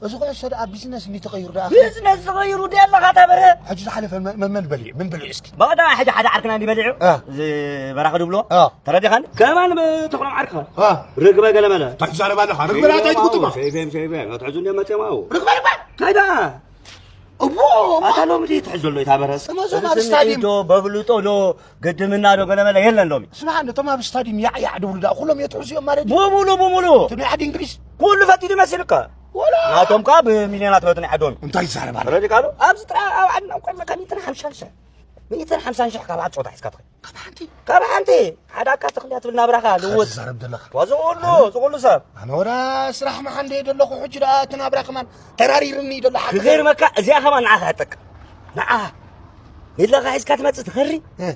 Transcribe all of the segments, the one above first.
እዚ ኩዕሶ ደኣ ቢዝነስ እንዲ ተቐይሩ ደኣ። ቢዝነስ ተቐይሩ ደኣ ኣለኻ ታበረ። ሕጂ ዝሓለፈ መ-፣ መ-፣ መን በሊዑ? መን በሊዑ እስኪ? በቐዳማይ ሕጂ ሓደ ዓርክና እንዲ በሊዑ። እ። እዚ በራኸ ድብሎ። እ። ተረዲኻኒ? ከማን ብተኽሎም ዓርክኻ። እ። ርግበ ገለመለ። እንታይ ትዛረብ ኣለኻ? ርግበ ደኣ እንታይ ትጉጥማ? ሰይፌም፣ ሰይፌም። ትሕዙ እንዲዮም መፅኦም ኣብኡ። ርግበ፣ ርግበ። እንታይ ደኣ? እቦ፣ ኣታ ሎሚ ድዩ ትሕዝ ዘሎ እታ በረስ? ጥመዞም ኣብ እዚ ስታዲየም። ስምዒት ዶ፣ በብልጦ ዶ፣ ግድምና ዶ፣ ገለመለ የለን ሎሚ። ስማዕ፣ ነቶም ኣብ ስታዲየም ያዕ ያዕ ድብሉ ደኣ ኩሎም የትሕዙ እዮም ማለት እዩ? ብሙሉ፣ ብሙሉ። እቲ ናይ ዓዲ እንግሊዝ? ኩሉ ፈቲዱ መሲሉካ። ወላ። ናቶም ከኣ ብሚልዮናት በቲ ናይ ዓዶም እዩ። እንታይ ይዛረብ ኣሎ? ረዲካ ኣሎ? ኣብዚ ጥራይ ኣብ ዓድና እኮ ኣለካ ሚእትን ሓምሳን ሽሕ። ሚእትን ሓምሳን ሽሕ ካብ ዓድ ጾታ ሒዝካ ትኸይድ። ካብ ሓንቲ? ካብ ሓንቲ። ሓደ ኣካ ተኽልያ ትብል ናብራኻ ልውጥ። ትዛረብ ዘለኻ። ዋ፣ ዝኹሉ፣ ኣነ? ዝኹሉ ሰብ። ኣነ ወላ ስራሕ መሓንደ እየ ዘለኹ፣ ሕጂ ደኣ እቲ ናብራ ከማን ተራሪርኒ እዩ ዘሎ፣ ሓቂ ክገርመካ፣ እዚኣ ከማን ንዓኻ እያ ትጠቅም። ንዓ። ሚላኻ ሒዝካ ትመጽእ ትኸሪ። እ።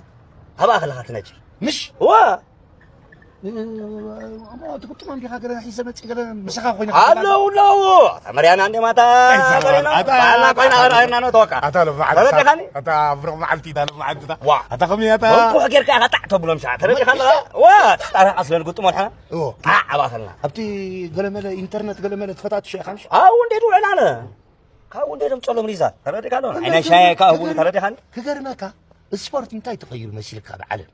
ኣብኣ ከለኻ ትነጂ። ምሽ? ዋ። እ፣ እሞ ትግጥሞም ዲኻ ገለ ሒዘ መጽእ ገለ ምሳኻ ኮይነ ኣለዉ፣ ኣለዉ። ተመርያና እንዴ ማታ እንታይ ይዛረብ ገለ ኣሎ? ኣታ፣ በዓልና ኮይና ኣታ፣ ኣርኣየና ነው ተወካ። ኣታ ለባዓል ተረዲኻኒ? ኣታ ብሩኽ መዓልቲ፣ እታ ለባዓልቲ እታ። ዋ። ኣታ ከመይ ኣታ? መንኩሕ ጌርካ ኢኻ ጣዕ ተብሎም ሻዕ። ተረዲኻ ኣለኻ? ዋ፣ ጣራ ኣስለን ግጥሞ ኣልሓና። ኦ። ጣዕ ኣባኸልና። ኣብቲ ገለመለ ኢንተርነት ገለመለ ትፈታትሾ ኢኻ ምሽ? ኣብኡ እንዴ ድውዕል ኣነ። ካብኡ እንዴ ደምጸሎም ሪዛ። ተረዲኻ ኣሎ? እንታይ ዓይና ሻየ ትብል? ካብ እውን ተረዲኻኒ? ክገርመካ፣ ስፖርት እንታይ ተቐይሩ መሲልካ ብዓለም?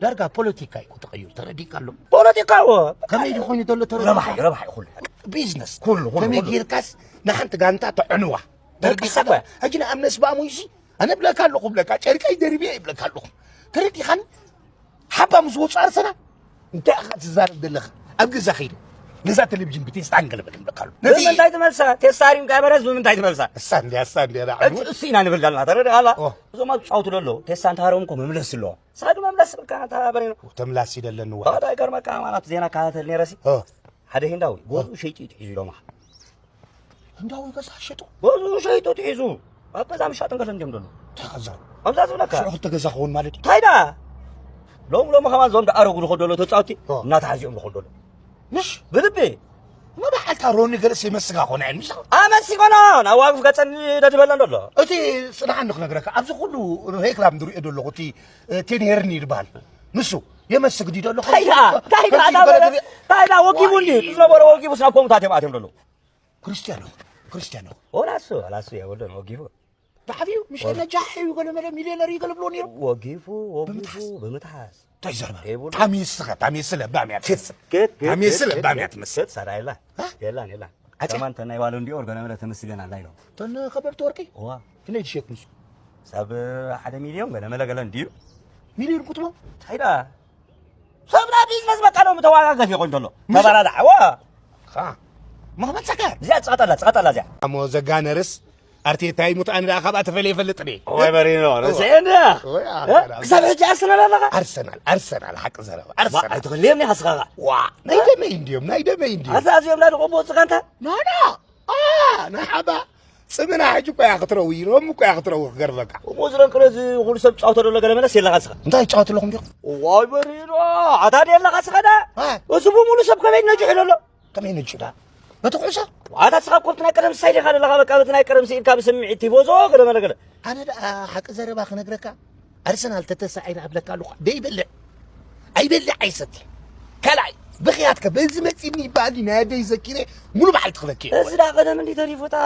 ዳርጋ ፖለቲካ እዩ ተቐይሩ፣ ተረዲእካ ኣሎ? ፖለቲካ እዎ። ከመይ ድዩ ኮይኑ ዘሎ ተረዲእካ? ረብሓ እዩ፣ ረብሓ እዩ ኩሉ። ቢዝነስ። ኩሉ፣ ኩሉ፣ ከመይ ኩሉ። ጌርካስ ንሓንቲ ጋንታ ተዕንዋ? ደቂ ተረዲእካ ሰብ። ዶ? ሕጂ ንኣብነት ባሙይሲ፣ ኣነ እብለካ ኣለኹ፣ እብለካ፣ ጨርቀይ ደርብየ ይብለካ ኣለኹ። ተረዲእካኒ? ሓባ ምስ ወፁ ኣርሰናል፣ እንታይ ኢኻ ትዛረብ ዘለኻ? ኣብ ገዛ ኸይደ፣ ነዛ ቴሌቪዥን ብቴስታ እንገለበጥ እብለካ ኣለኹ። ነዚ ብምንታይ ትመልሳ? ቴስታ ሃሪምካ በረስ ብምንታይ ትመልሳ? እሳ እንድያ፣ እሳ እንድያ፣ ዳ ሕጂ ዓድዋ። እሱ ኢና ንብል ዘለና፣ ተረዲእካ ኣላ? ኦ። እዞም ኣብ ዝጻወቱ ዘለዉ፣ ቴስታ እንተሃረሙ እኮ መምለስ ኣለዎ። ሳግ መምለስ ስልካ ተባበሬ ነው። ተምላሲ ደለንዋ። ባዳ ይገርመካ፣ ማለት ዜና ካታተል ነይረሲ። ኦ። ሓደ ሂንዳዊ፣ ኦ። ጎዙ ሸይጡ እዩ ትሒዙ ኢሎማ። ህንዳዊ ገዛ ሸጡ። ጎዙ ሸይጡ ትሒዙ። ኣብ ገዛ ምሻጥ እንገለ እንዲዮም ደሎ። እንታይ ገዛ? ከምዛ ዝብለካ። ሽዑ ክልተ ገዛ ክኸውን ማለት እዩ። ታይዳ? ሎም ሎም ከማን ዞም ደኣረጉ ዝኸዱ ደሎ ተጻወቲ። ኦ። እናተሓዚኦም ዝኸዱ ደሎ። ምሽ? ብልቢ። መባሓልታ ሮኒ ገለስ የመስጋ ኾነ፣ ምሽ? ኣመሲጎኖ፣ ናብ ዋግፍ ገጸኒ ደድበለን ደሎ። እቲ ጽናሓኒ ክነግረካ፣ ኣብዚ ኩሉ ሬክላም ዝሪኦ ዘለኹ፣ እቲ፣ እ፣ ቴን ሄርኒ ይበሃል። ንሱ የመስግ ድዩ ዘሎ? ታይዳ፣ ታይዳ፣ ከምዚ ታይዳ፣ ይበለ ድሪ-፣ ታይዳ፣ ወጊቡ እንድዩ። ዋይ። ዝነበረ ወጊቡ ናብ ኮምታት እዮም ኣትዮም ዘለዉ። ክርስቲያኖ፣ ክርስቲያኖ። ወላ እሱ፣ ወላ እሱ የብሉን፣ ወጊቡ። ብዓብዩ፣ ምሽ ወጊ-፣ ነጃሕ እዩ፣ ገለ መለ ሚልዮነር እዩ፣ ገለ ብሎ ነይሩ። ወጊፉ፣ ወጊፉ፣ ብምትሓዝ። ብምትሓዝ። እንታይ ዘረባ? የብሉ። ታሜስኸ፣ ታሜስ ለባም እያ ትመስል። ገት፣ ገት፣ ታሜስ ገት፣ ለባም ገት፣ እያ ትመስል። ገት፣ ሰራ የላ። እ? የላን፣ የላን። ኣጫ? ከማን ተናይ ባሎን ዲኦር ገለ መለ ተመስገን ኣላ ኢሎም። ተን ከበብቲ ወርቂ? እዋ። ክንደይ ድሸጥ ንሱ? ሰብ ሓደ ሚልዮን ገለ መለ ገለ እንድዩ። ሚልዮን ቁጥሞ? ታይዳ። ሰብ ናይ ቢዝነስ በቃ ሎሚ ተዋጋገፍ ይኾን ዘሎ። ምሽ-፣ ተበላላዕ፣ ዋ። ኻ። መኽመን ጸካ። እዚኣ ጸቐጠላ፣ ጸቐጠላ እዚኣ። ኣሞ ዘጋነርስ ኣርቴታ ይሙት ኣነ ደኣ ካብኣ ተፈልየ ይፈልጥ ድየ? ወይ በሪኖ፣ እዋ። ርእሰይ እንድያ። ወይ እ? ኣርሰናል። ክሳብ ሕጂ ኣርሰናል ኣለኻ? ኣርሰናል፣ ኣርሰናል፣ ሓቂ ዘረባ፣ ዋ፣ ኣርሰናል። ኣይትኽልየኒ ኢኻ ስኻ። ዋ፣ ናይ ደመይ እንድዮም፣ ናይ ደመይ እንድዮም። ኣታ እዚኦም ናይ ደቆቦ ጽጋንታ? ኖ፣ ኖ። ኣ፣ ንሓባ ጽምና ሕጂ እኮ እያ ክትረዊ፣ ሮም እኮ እያ ክትረዊ ክገርመካ። እሞ ዝረንቅሎ እዚ ኩሉ ሰብ ጻወቶ ደሎ ገለ መለስ የለኻ ስኻ። እንታይ ይጻወት ኣለኹም ዲኹም? ዋይ በሪኖ፣ ኣታ ድየ ኣለኻ ስኻ ዳ? ኣ። እዚ ብሙሉ ሰብ ከመይ ነጅሑ ደሎ? ከመይ ነጅዳ? በቲ ኩዕሶ? ኣታ ስኻ ኮብቲ ናይ ቀደም ስታይል ኢኻ ዘለኻ፣ በቃ በቲ ናይ ቀደም ስኢልካ ብስምዒት ቲፎዞ ገለ መለ ገለ። ኣነ ደኣ ሓቂ ዘረባ ክነግረካ፣ ኣርሰናል ተተሳዒራ እብለካ ኣለኹ፣ ደይበልዕ፣ ኣይበልዕ ኣይሰቲ። ካልኣይ፣ ብኽያትከ በዚ መጺኒ ይበሃል፣ ናይ ኣደይ ዘኪረ፣ ሙሉ በዓል ትኽለኪ። እዚ ደኣ ቀደም እንዲ ተሪፉ እታ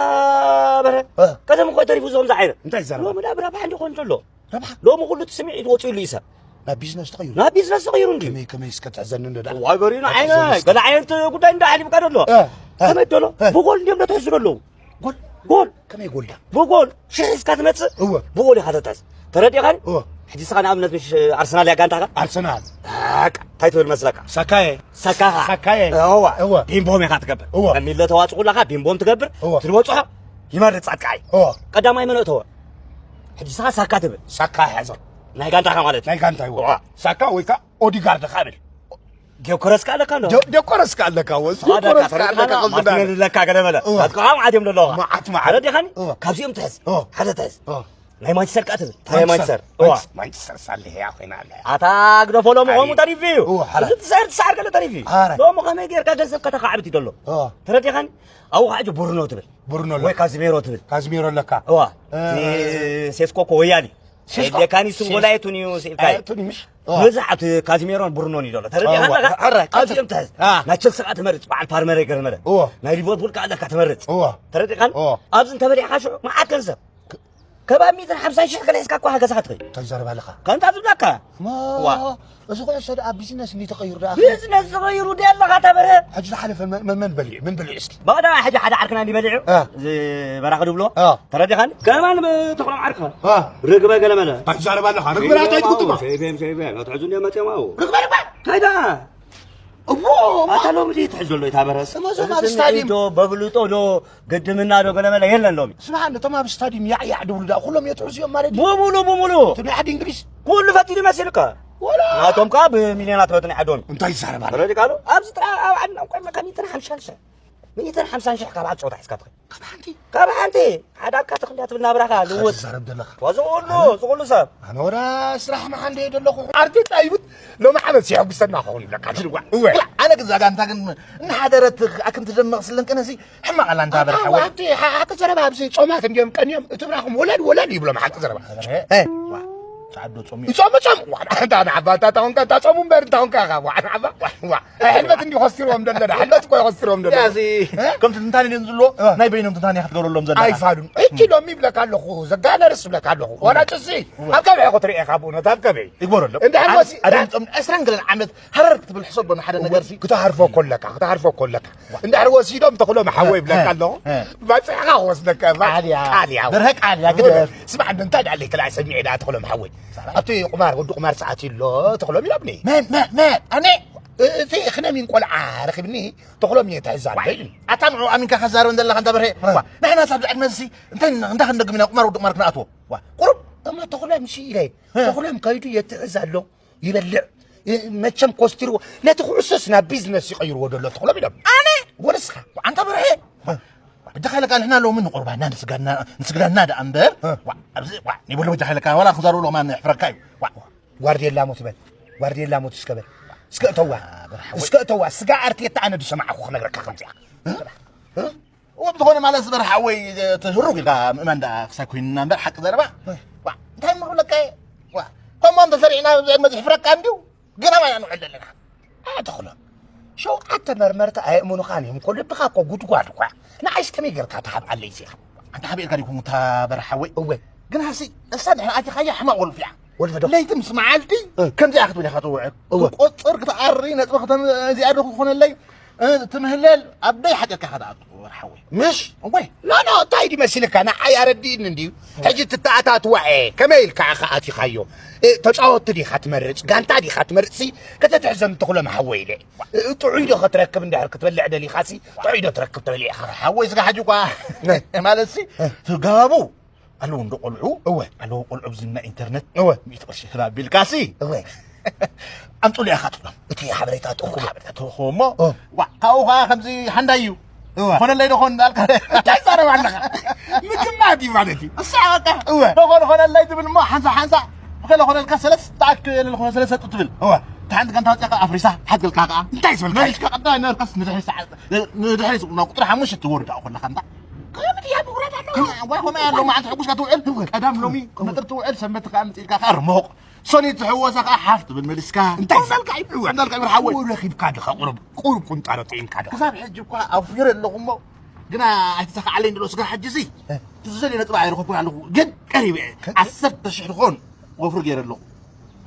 በረ። እ። ቀደም እኮ ተሪፉ እዞም ዝዓይረ። እንታይ ይዛረብ? ሎሚ ደኣ ብረብሓ እንዲ ኾን ዘሎ። ረብሓ? ሎሚ ኩሉ እቲ ስምዒት ወፂኡሉ እዩ ሰብ። ናብ ቢዝነስ ተቐይሩ? ናብ ቢዝነስ ተቐይሩ እንድዩ። ከመይ፣ ከመይ እስከ ትሕዘኒ እንዶ ደኣ? ዋይ በሪኑ ኣብ ዓይነ፣ ትሕዘኒ እስከ። ገለ ዓይነት ጉዳይ እንዳ ሓሊፍካ ደሎ። እ፣ እ፣ ከመይ ደሎ? እ። ብጎል እንድዮም ደትሕዙ ደለዉ። ጎል? ጎል። ከመይ ጎል ደኣ? ብጎል ሽሕ ሒዝካ ትመጽእ፣ እወ። ብጎል ኢኻ ተትሕዝ። ተረዲእካኒ? እወ። ሕጂ እስኻ ንኣብነት ምሽ ኣርሰናል እያ ጋንታኻ? ኣርሰናል። በቃ፣ እንታይ ትብል መስለካ? ሳካየ። ሳካኻ። ሳካየ። እወ። እወ። ቢምቦም ኢኻ ትገብር። እወ። ሚለ ተዋጽኡ ኣለኻ፣ ቢምቦም ትገብር። እወ። ትበጽሖ ይመርጽ ኣጥቃዓይ። እወ። ቀዳማይ መን ኣእተወ? ሕጂ ንስኻ ሳካ ትብል። ሳካ ሕዞ። ናይ ጋንታኻ ማለት እዩ። ናይ ጋንታ ይዎ። እዋ። ሳካ ወይ ከኣ ኦዲጋርድ ኻብል። ጆከረስ ከኣ ኣለካ ኣሎ። ጆ-፣ ጆከረስ ከኣ ኣለካ፣ ወ-፣ ጆከረስ ከኣ ኣለካ፣ ከምዚ እንዳለ። ማርቲኔሊ ኣለካ፣ ገለ በለ። እዋ። ናትካ ከኣ መዓት እዮም ዘለዉ። መዓት፣ መዓት። ተረዲኻኒ? እዋ። ካብዚኦም ትሕዝ። እዋ። ሓደ ትሕዝ። እዋ። ናይ ማንቸስተር ከኣ ትብል። እንታይ ናይ ማንቸስተር? ማንቸስተር? እዋ። ማንቸስተር፣ ማንቸስተር ሳለ ህያ ኮይና ኣለ። ኣታ ግደፎ ሎሚ ኣይ። ከምኡ ተሪፉ እዩ። እዋ፣ ሓላ። እዚ ትስዕር፣ ትስዓር ገለ ተሪፉ እዩ። ኣረ። ሎሚ ከመይ ጌርካ ገንዘብካ ተኻዕብት እዩ ዘሎ። እዋ። ተረዲኻኒ? ኣብኡ ከዓ ብሩኖ ትብል። ብሩኖ ኣለካ። ወይ ካዝሜሮ ትብል። ካዝሜሮ ኣለካ። እዋ። እ፣ እቲ ሴስኮ እኮ ወያሊ። ሴስኮ? የካኒ ስም ሴስ- ወላይቱን እዩ ስኢልካይ። ኣየቱን ምሽ? ኦ። ብዛዕት ካዚሜሮን ብሩኖን እዩ ዘሎ። ተረዲኻ ኦ፣ ኣለኻ? ሕረ፣ ቀጽል። ኣዚኦም ትሕዝ። ኣ። ናይ ቸልሲ ከኣ ትመርጽ፣ በዓል ፓልመር ገለ መለ። ኦ። ናይ ሊቨርፑል ከኣ ኣለካ ትመርጽ። ኦ። ተረዲኻን? ኦ። ኣብዚ እንተበሊዕካ ሽዑ መዓት ገንዘብ። ከባቢ ሚእትን ሓምሳን ሽሕ ገለ ሒዝካ እኮ ገዛኻ ትኸይድ። እንታይ ትዛረብ ኣለኻ? ከምታ ዝብለካ። ማ፣ ዋ። እዚ ኩዕሶ ደኣ ቢዝነስ እንዲ ተቐይሩ ደኣ። ቢዝነስ ተቐይሩ ደኣ ኣለኻ ታበረ። ሕጂ ዝሓለፈ መን፣ መን፣ መን በሊዑ? መን በሊዑ እስኪ? ባዳ ሕጂ ሓደ ዓርክና እንዲ በሊዑ። አ። እዚ በራኺ ድብሎ። አ። ተረዲኻን? ከማን ብ-፣ ተኽሎም ዓርክኻ። አ። ርግበ ገለ መለ። እንታይ ትዛረብ ኣለኻ? ርግበ ኣታ ይትኩትማ። ሰይፌም፣ ሰይፌም፣ ኣትሕዙ እንዲያ መፅኦም ኣው። ርግበ፣ ርግበ። እንታይ ደኣ? እሞ፣ እሞ። ኣታ ሎሚ ድዩ ትሕዝ ዘሎ ይታ በረስ? እሞ፣ እዞም እዚ ኣብ ስታዲየም። ስምዒት ዶ፣ በፍልጦ ዶ፣ ግድምና ዶ፣ ገለ መለ የለን ሎሚ። ስማዕ፣ ነቶም ኣብ ስታዲየም ያዕ ያዕ ድብሉ ደኣ ኩሎም የትሕዙ እዮም ማለት እዩ? ብሙሉ፣ ብሙሉ። እቲ ናይ ዓዲ እንግሊዝ? ኩሉ ፈቲሉ መሲልካ። ወላ። ናቶም ከኣ ብሚልዮናት መቱ ናይ ዓዶም እዮም። እንታይ ይዛረብ ኣሎ? ተረዲእካ ዶ? ኣብዚ ጥራ-፣ ኣብ ዓድና እኮ ኢልካ ሚእትን ሓምሳን ሽሕ። ሚእትን ሓምሳን ሽሕ ካብ ዓድ ጸወታ ሒዝካ ትኸይድ። ካብ ሓንቲ? ካብ ሓንቲ። ሓደ ኣካ ተኽልያ ትብል ናብራኻ ልውጥ። ትዛረብ ዘለኻ። ዋ፣ ዝኹሉ፣ ኣነ? ዝኹሉ ሰብ። ኣነ ወላ ስራሕ መሓንደ እየ ዘለኹ። ኣርቲስት ኣይቡት ሎሚ ዓመት ሲሐጉሰና ክኸውን ይብለካ። እወ። ኣነ ግን እዛ ጋንታ ግን እናሓደረት ኣክም ትደምቕ ስለንቅነሲ ሕማቕ ኣላ እንታ በርሓ ወይ። ኣብቲ ሓ-፣ ሓቂ ዘረባ ኣብዚ ጾማት እንዲዮም ቀንዮም እትብራኹም ወለድ ወለድ ይብሎም ሓቂ ዘረባ። እ? እ? ዋ፣ ጻዕዶ ጾም እዩ። ይጾም ጾም። ዋ፣ እንታ ንዓባ እንታ ታኾንካ እንታ ጾሙ እምበር እንታ ኾንካ ኢኻ። ዋ፣ ንዓባ፣ ዋ፣ ዋ። ሕልመት እንዲ ኸስርዎም ደለና። ሕልመት እኮ ኸስርዎም ደለና። ያዚ፣ እ? ከም ትንታኔ ድዮም ዝብሎ፣ እ። ናይ በይኖም ትንታኔ ክትገብረሎም ዘለካ። ኣይፋሉን። ሕጂ ሎሚ ይብለካ ኣለኹ፣ ዘጋነርስ ይብለካ ኣለኹ። ወላ ጭሲ፣ እወ። ኣብ ከመይ ኢኹ ትርእየኻ ብእውነት፣ ኣብ ከመይ? ይግበረሎም። እንድሕር ኣነ፣ ወሲ-፣ ኣነ ጾም ዕስራን ገለን ዓመት ሃረር ክትብል ሕሰቦ ንሓደ ነገር ሲ። ክትሃርፎ ኮለካ፣ ክትሃርፎ ኮለካ። እንድሕር ወሲዶም ተኽሎም ሓወይ ይብለካ እ፣ ኣለኹ። እ። ባጽዕኻ ክወስደካ፣ ባጽ-፣ ቃል እያ። ቃል እያ። በርሀ ቃል እያ፣ ግደፍ። ስማዕ፣ እንዶ እንታይ ደኣ ኣለይ ከልኣይ ሰሚዐ ደኣ ተኽሎም ሓወይ። ኣብቲ ቁማር፣ ወዲ ቁማር ሰዓት ይሎ ተኽሎም ኢሎምኒ። መን፣ መን፣ መን? ኣነ? እ-፣ እቲ ክነሚን ቆልዓ ረኺብኒ፣ ተኽሎም እየ ትሕዝ ኣሎ ኢሉኒ። ኣታ ንዑ ኣሚንካ ከዛረብ ዘለኻ እንተ በርሀ? እ። ዋ፣ ንሕና ሳብ ዝዕድመ እዚ እንታይ እንዳ ክንደግም ኢና ቁማር ወዲ ቁማር ክንኣትዎ? ዋ፣ ቁሩብ። እሞ ተኽሎም ሲ ኢለ፣ እ። ተኽሎም ከይዱ የትሕዝ ኣሎ። ይበልዕ። እ፣ መቸም ኮስትርዎ። ነቲ ኩዕሶስ ናብ ቢዝነስ ይቐይርዎ ደሎ ተኽሎም ኢሎም። ኣነ? ወለስኻ? ኣንታ በርሀ? በጃኻ ኢለካ ንሕና ሎሚ ንቑርባና ንስጋድና፣ ንስግዳና ደኣ እምበር። እ። ዋ፣ ኣብዚ፣ ዋ፣ ይብሉ በጃኻ ኢለካ ዋላ ክዛረቡ ሎማ ንሕፍረካ እዩ። ዋ። ጓርዴላ ሞት በል። ጓርዴላ ሞት እስከ በል። እስከ እተዋ። አ፣ በርሓ ወይ። እስከ እተዋ። ስጋ ኣርቴታ ኣነ ዝሰማዕኩ ክነግረካ ከምዚኣ። እ? እ? እዎ፣ ብዝኾነ ማለት በርሓ ወይ፣ እ፣ ትህሩግ ኢልካ ምእማን ደኣ ክሳብ ኮይንና እምበር ሓቂ ዘረባ። ወይ። ዋ፣ እንታይ እሞ ክብለካ እየ? ዋ፣ ከምኦም ተሰሪዕና ኣብዚ ዕድመ ዝሕፍረካ እንድዩ። ገና ማይ ኣንውዕል ኣለና። ኣትኽሎ። ሸውዓተ መርመርቲ ኣየእምኑኻን እዮም እኮ፣ ልብኻ እኮ ጉድጓድ እኳ። ንዓይስ ከመይ ጌርካ ትሃብዓለይ እዚኣ? ኣንታ ሓቢእካ ዲኹም እታ በርሓ ወይ? እወ። ግን ሃሲ፣ እሳ ድሕሪ ኣቲኻያ ሕማቕ ወልፊ እያ። ወልፊ ዶ? ለይቲ ምስ መዓልቲ እ። ከምዚኣ ክትብል ኢኻ ትውዕል። እወ። ክትቆጽር፣ ክትኣሪ፣ ነጥቢ ከተም-፣ እዚኣ ዶ ክትኾነለይ? እ፣ ትምህለል፣ ኣበይ ሓጢኣትካ ኢኻ ትኣቱ በርሓ ወይ? ምሽ? እወ። ኖ፣ ኖ፣ እንታይ ድዩ መሲልካ? ንዓይ ኣረዲእኒ እንድዩ። ሕጂ ትተኣታትዋ እየ። ከመይ ኢልካ ኢኻ ኣቲኻዮ? እ፣ ተጻወትቲ ዲኻ ትመርጽ? ጋንታ ዲኻ ትመርጽሲ? ከተትሕዘኒ ተኽሎም ሓወይ ኢለ። እ፣ ጥዑይ ዶ ክትረክብ እንድሕር ክትበልዕ ደሊኻሲ? ጥዑይ ዶ ትረክብ ተበሊዕኻ? ሓወይ ስጋ ሕጂ እኳ ናይ። ማለትሲ እ። ትጋቡ ኣለዉ እንዶ ቆልዑ? እወ። ኣለዉ ቆልዑ ኣብዚ ናይ ኢንተርነት እወ። ሚእቲ ቅርሺ ህብ ኣቢልካሲ? እወ። ኣምጹሉ ኢኻ ትብሎም። እቲ ሓበሬታ ትእክቦ። ሓበሬታ ትእክቦ እሞ፣ እ። ዋ፣ ካብኡ ኸዓ ከምዚ ሓንዳይ እዩ። እወ። ኾነለይ ዶ ኾን እንዳልካ እንታይ ትዛረብ ኣለኻ? ምግማት እዩ ማለት እዩ። እሳ በቃ፣ እወ። ዶ ኾን ኾነለይ ትብል እሞ፣ ሓንሳ ሓንሳ፣ ብኸለ ኾነልካ ሰለስተ ኣክል ኾነ ሰለስተ ትብል። እወ። እታ ሓንቲ ጋንታ ወፂኣካ ኣፍሪሳ፣ ሓትገልካ ኸዓ። እንታይ ዝበልካ? መሊስካ ቀዳማይ ነበርካስ ንድሕሪ ሰዓት፣ ንድሕሪ ቁጥሪ ሓሙሽተ ትወርድ ኮለኻ እንዳ። ከምቲ እያ ምውራድ ኣለዋ። ከም-፣ ዋ፣ ከምኡ እያ ሎማዓንቲ ሕጉስካ ትውዕል። እወ። ቀዳም ሎሚ እወ። ክመጥር ትውዕል፣ ሰንበት ከኣ ምጽኢልካ ከኣ ርሞቕ። ሰኒት ትሕወሳ ከኣ ሓፍ ትብል መሊስካ። እንታይ እንዳልካ እዩ? እወ። እንዳልካ እዩ ሓወይ። እወ፣ ረኺብካ ዲኻ ቁሩብ፣ ቁሩብ ቁንጣሮ ጥዒምካ ዲኻ? ክሳብ ሕጂ እኳ ኣውፊረ ኣለኹ እሞ፣ ግና ኣይተሳኻዓለይን ዘሎ ስጋ ሕጂ እዚ። እ። ትዝደልዮ ነጥቢ ኣይረኸብኩን ኣለኹ። ግን ቀሪበ እየ። ከ-፣ ዓሰርተ ሽሕ ዝኾን ወፍሪ ገይረ ኣለኹ።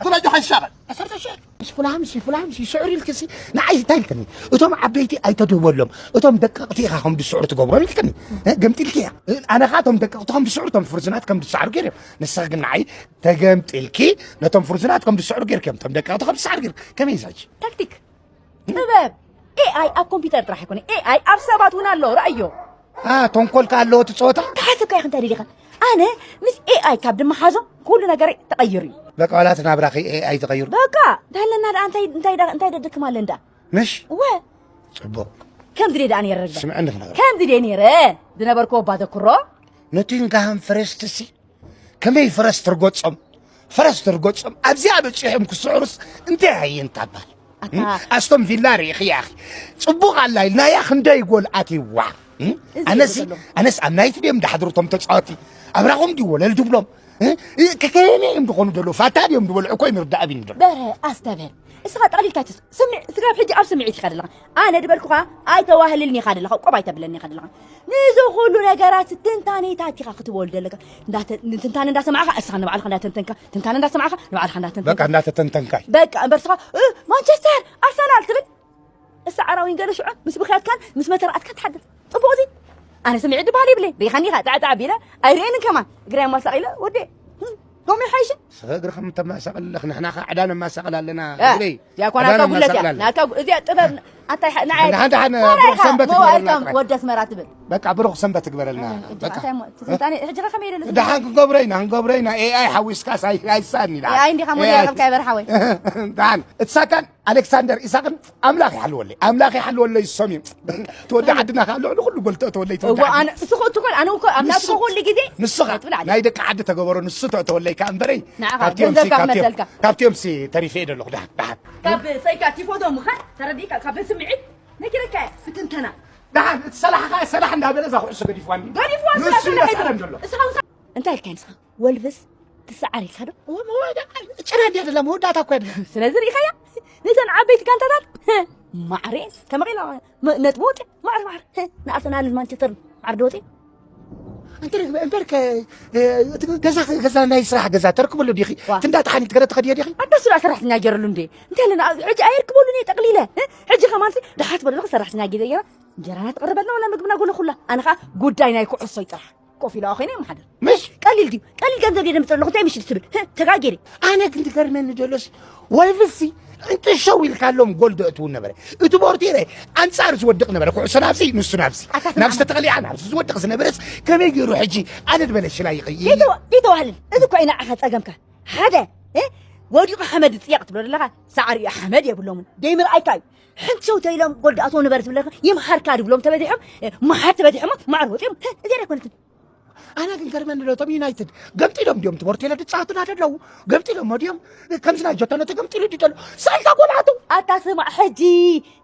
ግን ኣጆኻ ይሻቐል። ዓሰርተ ሽሕ። ሲ ፍላምሲ፣ ፍላምሲ፣ ስዕር ኢልክሲ፣ ንዓይ እንታይ ኢልክኒ? እቶም ዓበይቲ ኣይተድህበሎም፣ እቶም ደቀቕቲ ኢኻ ከም ዝስዕሩ ትገብሮም ኢልክኒ። እ፣ ገምጢልክያ። እ፣ ኣነ ኸኣ እቶም ደቀቕቲ ከም ዝስዕሩ፣ እቶም ፍርዙናት ከም ዝሰዕሩ ገይሮም። ንስኺ ግን ንዓይ ተገምጢልኪ፣ ነቶም ፍርዙናት ከም ዝስዕሩ ጌርክዮም፣ እቶም ደቀቕቲ ከም ዝሰዕሩ ጌርክዮም። ከመይ እዩ ዛጂ? ታክቲክ፣ ጥበብ። ኤ ኣይ ኣብ ኮምፒውተር ጥራሕ ኣይኮነ፣ ኤ ኣይ ኣብ ሰባት እውን ኣሎ፣ ረኣዮ። አ፣ ተንኮል ከኣ ኣለዎ እቲ ጸወታ? ክሓስብካ ኢኻ እንታይ ደሊኻ? ኣነ ምስ ኤ ኣይ ካብ ድመሓዞ ኩሉ ነገረይ ተቐይሩ እዩ። በቃ ዋላ እቲ ናብራኺ ኤ ኣይ ተቐይሩ? በቃ፣ እንተሃለና ደኣ እንታይ፣ እንታይ ደኣ፣ እንታይ ደድክም ኣለን ደኣ? ምሽ? እወ። ጽቡቕ። ከምዚ ደኣ ነይረ ርግበ። ስምዕኒ ክነግረካ። ከምዚ ደኣ ነይረ። ዝነበርኩ እባ ዘክሮ። ኖቲንግሃም ፈረስትሲ ከመይ ፈረስ ትርገጾም? ፈረስ ትርገጾም። ኣብዚኣ በጺሖም ክስዕሩስ እንታይ ኣየንታ ባል? ኣታ እም? ኣስቶን ቪላ ርኢኺ ኢኺ። ጽቡቕ ኣላ ኢልናያ ክንደይ ጎል ኣትይዋ። እም? እዚ ኣነሲ፣ ይብሎ። ኣነስ ኣብ ናይት ድዮም ዳሕድሩ እቶም ተጻወቲ? ኣብራኹም ድዩ ወለል ድብሎም? ከከየነ እዮም ዝኾኑ ዘለዉ ፋታ ድዮም ዝበልዑ እኮ ይምርዳእ ኣቢኒ ዘሎ። በረ ኣስተብህል። እስኻ ጠቕሊልካ ትስ ስምዕ ስጋብ ሕጂ ኣብ ስምዒት ኢኻ ዘለኻ። ኣነ ድበልኩኻ ኣይተዋህልልኒ ኢኻ ዘለኻ፣ ቆብ ኣይተብለኒ ኢኻ ዘለኻ። ንዚ ኩሉ ነገራት ትንታኔታት ኢኻ ክትበሉ ዘለካ። እንዳተ- ንትንታነ እንዳሰማዕኻ እስኻ ንባዕልኻ እንዳተንተንካ፣ ትንታነ እንዳሰማዕኻ ንባዕልኻ እንዳተንተንካ። በቃ እንዳተተንተንካ እዩ። በቃ እምበር እስኻ እ፣ ማንቸስተር ኣርሰናል ትብል። እሳ ዓራዊን ገለ ሽዑ ምስ ብኽያትካን ምስ መተራእትካ ትሓድር። ጽቡቕ እዚ ኣነ ስምዒት ድበሃል ይብለይ። ሪኻኒ ኢኻ ጣዕጣዕ ቢለ ኣይርእየንን ከማን። እግረይ ኣማሳቒለ ወዴ። ዶም ይሓይሽ። ስኸ እግርኻ ምተማሳቐል ኣለኽ፣ ንሕና ኸ ዕዳ ነማሳቐል ኣለና። እ፣ እግረይ እዚኣ እኳ ዕዳ ናትካ ጉድለት እያ። ነማሳቐል ኣለና። ናትካ ጉ- እዚኣ ጥበብ ኣታ ይሓ- ንዓይ ሓንቲ ሓንቲ ሓንቲ ኮራይኻ ብሩኽ ሰንበት ሞባይልካ ግበረልና። ወዲ ኣስመራ ትብል። በቃ ብሩኽ ሰንበት ትግበረልና። እ፣ በቃ። ኣታ እሞ፣ ትንታኔ፣ ሕጂ ኸ ከመይ ኢለ ደሓን ክንገብሮ ኢና፣ ክንገብሮ ኢና። ኤኣይ ሓዊስካስ ኣይ-፣ ኣይሳኒ ደሓን። ኤኣይ እንዲኻ ሞዴል ኤኣይ ኣቕርብካ ይበል ሓወይ። ደሓን። እትሳካን ኣሌክሳንደር ኢሳቅን ኣምላኽ ይሓልወለይ፣ ኣምላኽ ይሓልወለይ። ዝሰምዩ ተወዲ ዓድና ካብ ልዕሊ ኩሉ ጎል ተእተወለይ ተወዲ እዋ፣ ዓድና። ኣነ፣ እሱ እኮ፣ እሱ እኮ፣ ኣነ እኮ ኣምላኽ ንሱ፣ እኮ ኩሉ ግዜ ንሱ ኸ ትብል ኣለ። ናይ ደቂ ዓዲ ተገበሮ ንሱ ተእተወለይ ከኣ እምበረይ። ንዓኻ ካብቲኦም ገንዘብ ሲ-፣ ካብ ካብቲኦም፣ መሰልካ። ካብቲኦም ሲ ተሪፈ እየ ዘለኹ። ደሓን፣ ደሓን። ካብ ሰይካ ቲፎዞ ምዃን ተረዲእካ፣ ካብ ስምዒት ነጊረካ እየ፣ ብትንተና። ደሓን፣ እቲ ሰላሕ ኸኣ ሰላሕ እንዳበለ እዛ ኩዕሶ ገዲፍዋኒ። ገዲፍዋ ንሱ ስላሕ እንዳሳዕረ እንዳሳዕረ። ዘሎ። እስኻ ውሳ-፣ እንታይ ኢልካ ንስኻ? ወልቭስ ትሰዓር ኢልካ ዶ? እወ፣ መወዳ-፣ ጭራ እንድያ ደላ፣ መወዳእታ እኮ እያ ደላ። ስለዚ ርኢኻያ? ነተን ዓበይቲ ጋንታታት፣ ማዕረ፣ ከመይ ኢላ፣ መ-፣ ነጥቢ ወፂ፣ ማዕረ፣ ማዕረ፣ ንኣርሰናልን ማንቸስተርን ማዕረ ዶ ወፂ? እንተ ርግበ እምበር ከ-፣ እ፣ እቲ ገዛ፣ ገዛ ናይ ስራሕ ገዛ ተርክበሉ ዲኺ? ዋ። እቲ እንዳ ተሓኒት ገለ ትኸድዮ ዲኺ? ኣዳሱ ደኣ ሰራሕተኛ ገይረሉ እንዴ? እንታይ ኣለና፣ ሕጂ ኣየርክበሉን እየ ጠቕሊለ። እ? ሕጂ ከማንሲ ደሓት በሉ ዲኺ ሰራሕተኛ ገይረ ገይረ እንጀራና ትቕርበልና ወላ ምግብና ጎለ ኩላ። ኣነ ኸኣ ጉዳይ ናይ ኩዕሶይ ጥራሕ። ኮፍ ኢለ ኮይነ ይመሓደር። ምሽ? ቀሊል ድዩ? ቀሊል ገንዘብ እየ ደምፅእ ኣለኹ፣ እንታይ ምሽ ትብል? ህ፣ ተጋጊረ። ኣነ ግን ትገርመኒ ደሎስ፣ ወልቭሲ እንጥሸው ኢልካሎም ጎል ዶ እትውን ነበረ? እቲ ቦርቴረ ኣንጻር ዝወድቕ ነበረ። ኩዕሶ ናብዚ፣ ንሱ ናብዚ። ኣታ ናብ ዝተተቐሊዓ ናብዚ ዝወድቕ ዝነበረስ ከመይ ገይሩ ሕጂ ኣነ ዝበለ ሽላ ይቕይር? ይተዋ-፣ ይተዋህልል። እዚ እኮ እዩ ንዓኻ ጸገምካ። ሓደ፣ እ? ወዲቑ ሓመድ ይጽየቕ ትብሎ ዘለኻ፣ ሳዕሪ እዩ፣ ሓመድ የብሎምን። ደይምርኣይካ እዩ። ሕንቲ ሸው ተኢሎም ጎል ድኣትዎ ነበረ ትብለካ፣ ይምሓርካ ድብሎም ተበዲሖም፣ እ፣ መሓር ተበዲሖም፣ ማዕር ወጺኦም። ህ፣ እዚኣ ኣይኮነትን። ኣነ ግን ገርመኒ ኣሎ፣ እቶም ዩናይትድ ገምጢሎም ድዮም ትቦርቴለ ድጻወቱና ደለዉ? ገምጢሎም ድዮም? ከምዚ ናይ ጆቶነ ተገምጢሉ ድዩ ደሎ? ሰልታ ጎል ኣተው። ኣታ ስማዕ ሕጂ፣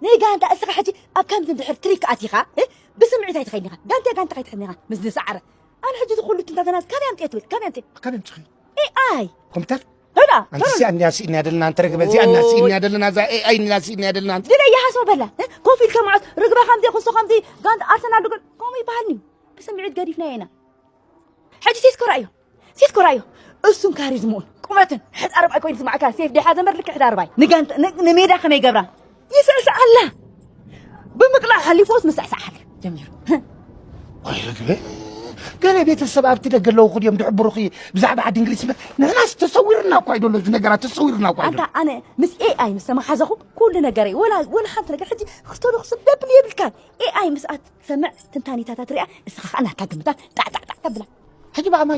ንጋንታ እስኻ ሕጂ ኣብ ከምዚ እንድሕር ትሪክ ኣቲኻ፣ እ፣ ብስምዒት ኣይትኸይድን ኢኻ። ጋንታ ጋንታ ከይትኸይድን ኢኻ፣ ምስ ዝሰዓረ። ኣነ ሕጂ እዚ ኩሉ ትንታተናት ካበይ ኣምፅኤ ትብል? ካበይ ኣምፅኤ? ካበይ ኣምፅኺ? ኤኣይ። ኮምፒተር? ሄዳ፣ ኣንቲ ሄዳ። እዚኣ እንድያ ስኢና ደለና፣ ኣንተ ርግበ፣ እዚኣ እንድያ ስኢና ደለና፣ እዛ ኤኣይ እንድያ ስኢና ደለና፣ ኣንቲ። ድለ ይሓስቦ በላ፣ እ? ኮፍ ኢልካ መዓስ ርግባ ከምዚ ክሶ ከምዚ ጋንታ ኣርሰናል ድግል፣ ከምኡ ይበሃልኒ። ብስምዒት ገዲፍናዮ ኢና። ሕጂ ሴስኮ ራእዮ፣ ሴስኮ ራእዮ። እሱን ካሪዝምኡን ቁመትን ሕድ ኣርባይ ኮይኑ ዝስማዕካ፣ ሴፍ ዲሓ ዘመር ልክዕ ሕድ ኣርባይ። ንጋንት-፣ ን-፣ ንሜዳ ከመይ ገብራ? ይስዕስዕ ኣላ። ብምቅላዕ ሓሊፎስ ምስዕሳዕ ኣላ ጀሚሩ። ወይ ርግበ፣ ገለ ቤተሰብ ኣብቲ ደገ ኣለዉ፣ ክድዮም ድሕብሩኺ ብዛዕባ ዓዲ እንግሊዝ። ንሕናስ ተሰዊርና እኳ እዩ ደሎ፣ እዚ ነገራት ተሰዊርና እኳ እዩ ኣንታ ደሎ። ኣነ ምስ ኤኣይ ምስ ተመሓዘኹ ኩሉ ነገረይ፣ ወላ፣ ወላ ሓንቲ ነገር ሕጂ ክስተዶ ክስብ ደብል የብልካን። ኤኣይ ምስ ኣትሰምዕ ትንታኒታታት ሪኣ፣ እስኻ ኸኣ ናትካ ግምታት ጣዕ፣ ጣዕ፣ ጣዕ ተብላ። ሕጂ ብኣማይ